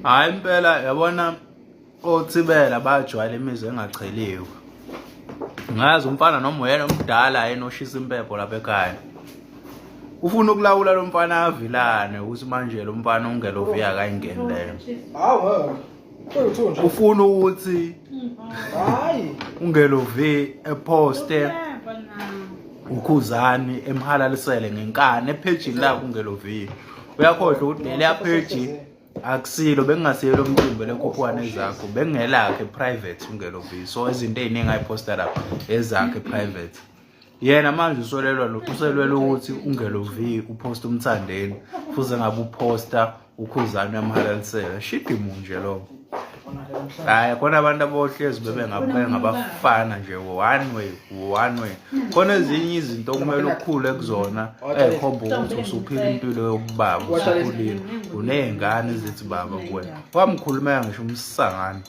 Hayi impela yabona othibela bajwayele imizi engacheliwe. Ngazi umfana noma uyena omdala yena oshisa impepho lapha ekhaya. Ufuna ukulawula lo mfana avilane ukuthi manje lo mfana ungelovi akayingeni leyo. Hawu. Ufuna ukuthi hayi ungelovi eposte ukhuzani emhalalisele ngenkani ephejini lakhe ungelovi. Uyakhohlwa ukuthi leliya page akusilo bekungasiyo lo mcimbi lenkokhwane ezakho bekungelakhe private ungelovi so izinto ey'ningi ayiphosta lapha ezakhe private yena manje usolelwa uselwela ukuthi ungelovi uphosta umthandeni fuze ngabe uphosta ukhuzani uyamhalalisela shidimu nje lowo hayi khona abantu abohlezi bebe ngabafana nje one way one way khona ezinye izinto okumele ukhule kuzona ey'khomba ukuthi usuphila impilo yokubaba usukhulile uney'ngane ezithi baba kuwena wamkhulumela ngisho umsangano.